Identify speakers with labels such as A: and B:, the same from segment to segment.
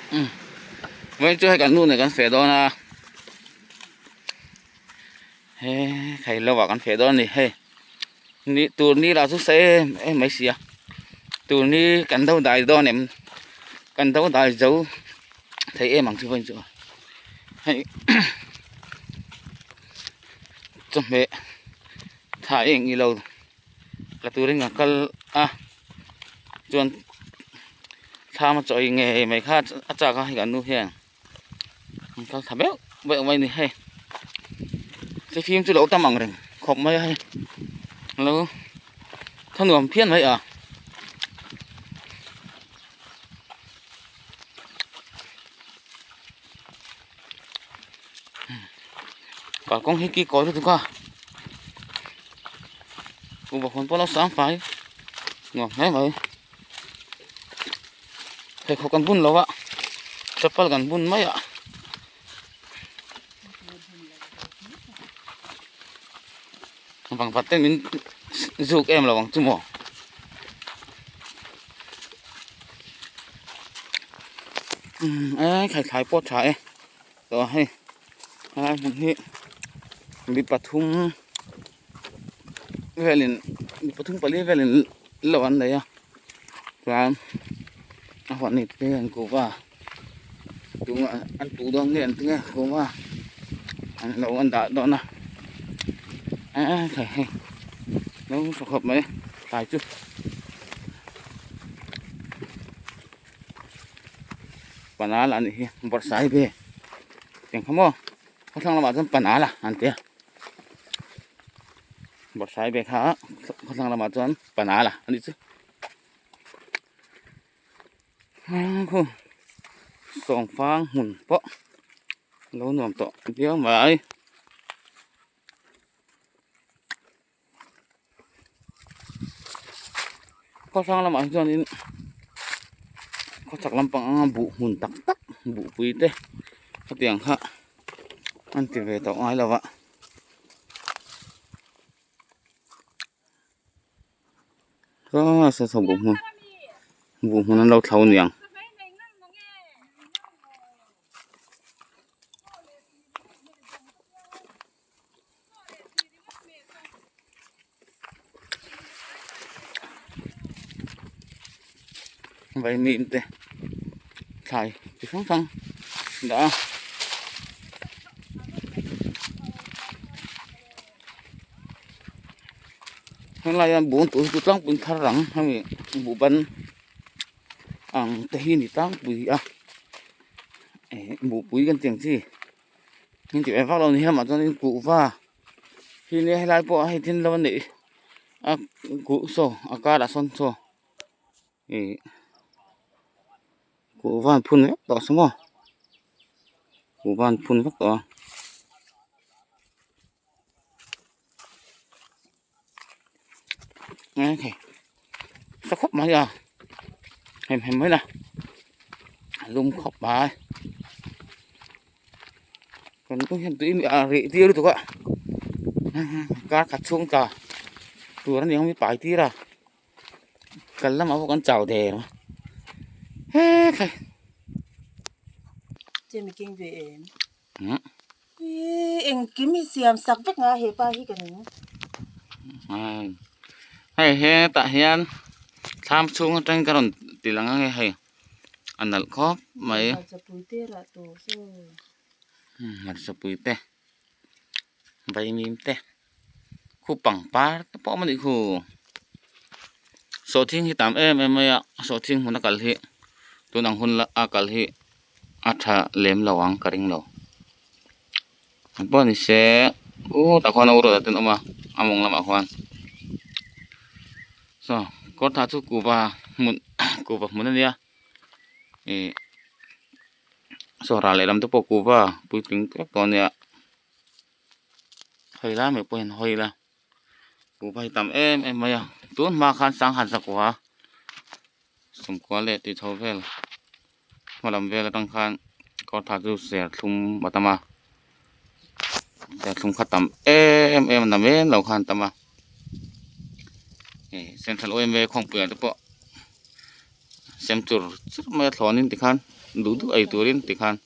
A: Vawiin chu hei kan nu nen kan feh dawn a he thei lo ah kan feh dawn a ni hei ni tur ni lah chu sa em em mai si a tur ni kan do dai dawn em kan do dai zo thei em ang chu vawiin chu hei chawhmeh tha eng ilo la turin ka kal a chuan thlam a chawi ngei mai kha a chak a hei kan nu hian an kal tha beuh beuh mai a ni hei thifim chu lo tam ang reng khawp mai a hei lo thanuam phian mai a. Kalkawng hi ki kawi lutuk a kuhva huan pawh a lo sang fai nuam hle mai pheikhawk kan bun lo a chapal kan bun mai a vangvat te min zuk em lo ang chu maw. Umm thlai pawh tha e tawh hei helai hmun hi mi pathum velin mi pathum pali velin lo an nei a chuan a huan ni te an kuh va tunah an tuh dawn nge an ti nge kuh va an lo an dah dawn a hei lo tha khawp mai tlai chu. Panal a nih hi bawrhsai ve eng kha maw khawthlang lamah chuan panal a an tia bawrhsai ve kha khawthlang lamah chuan panal a anih chu khu sawngfang hmun pawh lo nuam tawh viau mai. Khaw hrang lamah hi chuanin khawchhak lampang anga buh hmun tak tak buh pui te hetiang kha an ti ve tawh ngai lo va. Buh hmun buh hmun an lo thlo aniang. Vaimim te thlai chi hrang hrang dah a helai a bung tur hi chu tlangpui thar ang hemi buh ban ang te hi a ni tlangpui a eh buhpui kan tih ang chi. Heng tih ve vak lo ni hian mah chuanin kuhva hi nia helai pawh hei thil lo a neih a kuh saw a karah sawn saw ih kuhva an phun vek tawh a maw kuhva an phun vek tawh a. Sa khawp mai a hem hem mai la a lum khawp mai kan nu hian tui a reh tir lutuk a kar khat chhung tla tur a ni ang mi pai tir a kal lamah pawh kan chau der a hekhai.
B: Engkim hi siam sak vek nga hepa hi ka ning.
A: Hei hetah hian thlam chhung atangin ka rawn ti lang ang e hei a nalh khawp mai.
B: Hmarcha pui te rah tur chu.
A: Hmarcha pui te vaimim te khu pangpar te pawh a awm a nih khu. Sawhthing hi tam em em mai a sawhthing hmun a kal hi tun ang hun a kal hi. A tha lem lo ang ka ring lo ang pawh ni se khutah khuan a urawt te an awm a a mawng lamah khuan saw kawrthah chu kuhva hmun kuhva hmun a nia ih saw ral lehlam te pawh kuhva puitling vek tawh a nia hawi lai mai pawh hian hawi ila kuhva hi tam em em mai a tun hma khan sangha zakua sawmkua leh tih chho vel hma lam vel atang khan kawrthah chu serthlum a tam a serthlum kha tam em em a na men lo khan a tam a ih central yma khawngpuiah te pawh. sem chur chur mai a thlawnin tikhan duh duh ei turin tikhan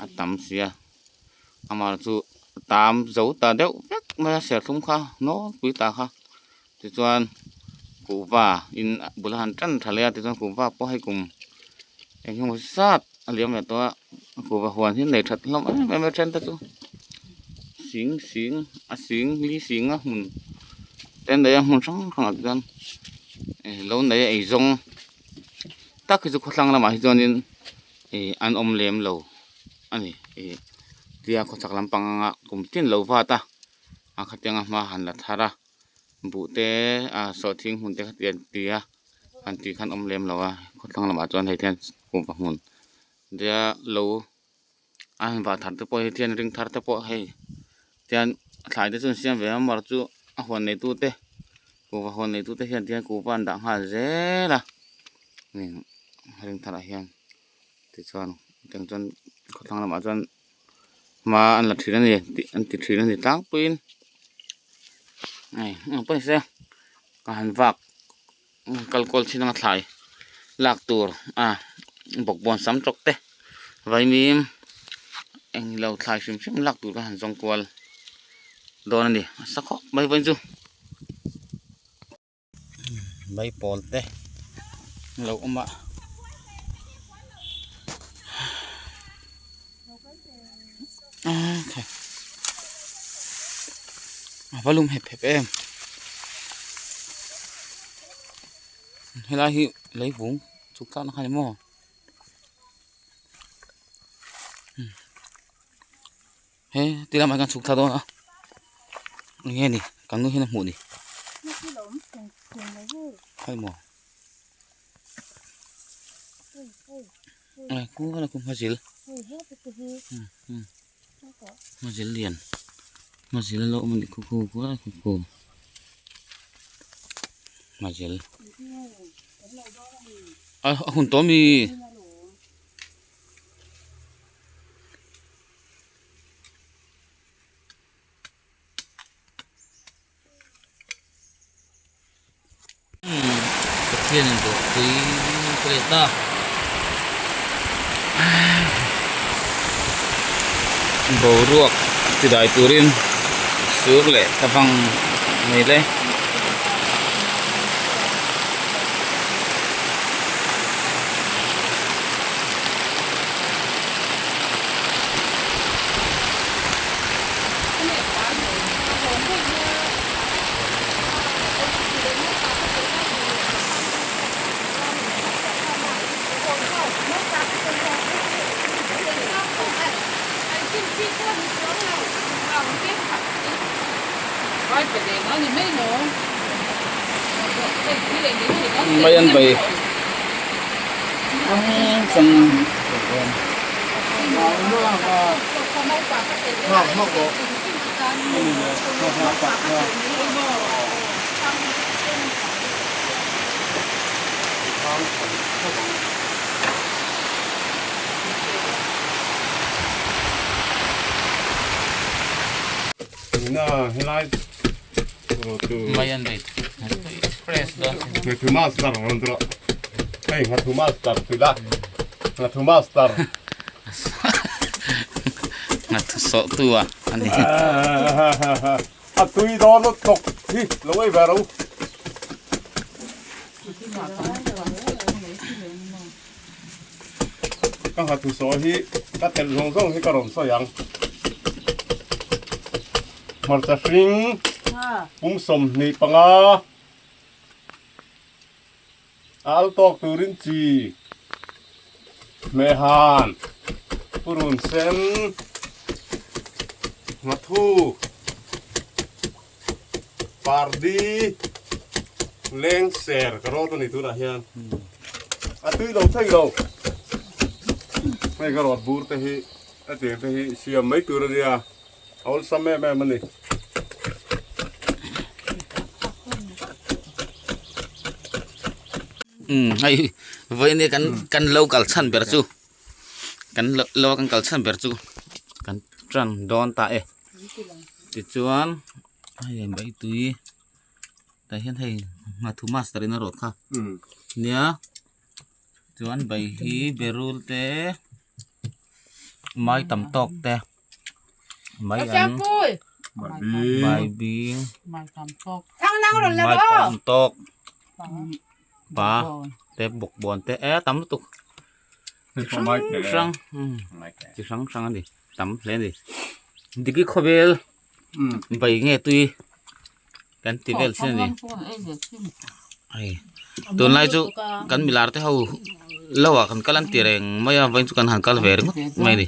A: a tam sia amah chu tam zo ta deuh vek mai a serthlum kha nawlpui ta kha tichuan kuhva in bul a han tan tha leh a tichuan kuhva pawh hei kum eng emaw zat a liam leh tawh a kuhva huan hi nei that hlawm em em a then te chu sing sing a sing li sing a hmun te an nei a hmun hrang hrang ah te chuan lo nei a eizawng tak hi chu khawthlang lamah hi chuanin ih an awm lem lo a ni ih tia khawchhak lampang anga kum tin lo vat a a khatianga hma han la thar a buh te ah sawhthing hmun te kha ti an ti a han tih khan awm lem lo a khawthlang lamah chuan hei hian kuhva hmun tia lo a han vah thar te pawh hi thian ring thar te pawh hei tian thlai te chu an siam ve a mar chu a huan nei tu te kuhva huan nei tu te hian tihian kuhva an dah nghal zel a ring thar ah hian tichuan tiang chuan khawthlang lamah chuan hma an la thin a ni tih an ti thin a ni tlangpuiin hei eng pawh ni se ka han vak kal kual chin anga thlai lak tur a bawkbawn sam tawk te vaimim eng lo thlai hrim hrim lak tur ka han zawng kual dawn a ni a sa khawp mai vawiin chu. Maipawl te lo awm a a va lum hep hep em helai hi leivung chuk tlakna kha a ni maw he ti lamah hian chhuk thla dawn a eng nge ni kan nu hian a hmuh ni khawi maw ai kung khan a kung hmazil hmazil lian hmazil a lo awm a nih khu khu khu lai khu khu hmazil a hun tawh ami. Pathian in duhpui ka let a boruak ti dai turin sur leh ta vang mai le. Mai an bei Mai an bei fresh dawn Nghathu sawh tu a ani.
C: A tui dawn lutuk hi lo ei ve ro. Ka nghathu sawh hi ka telh zawng zawng hi ka rawn sawi ang. Hmarcha hring pum 25 a al tawk turin chi hmehhan purun sen nghathu pardi leng ser ka rawt a ni tunah hian a tui lo thei lo hei ka rawt bur te hi a tiang te hi siam mai tur a nia a awlsam em em a ni.
A: Hei vawiin hi kan kan lo kal chhan ber chu kan lo kan kal chhan ber chu kan tan dawn ta e tichuan hei baitui tah hian hei nghathu master in a rawt kha nia. Chuan bai hi berul te mai tam tawk te mai an mai bing mai tam tawk pa te bawkbawn te e tam lutuk chi hrang hrang chi hrang hrang a ni tam hle a ni diki khawvel bai nge tui kan ti vel sin a ni hei tunlai chu kan milar te ho lo ah kan kal an ti reng mai a vawiin chu kan han kal ve ringawt mai a ni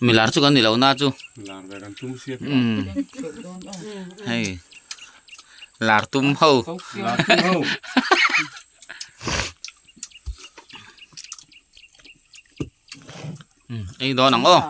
A: milar chu kan ni lo na chu umm hei lar tum ho ei dawn ang aw.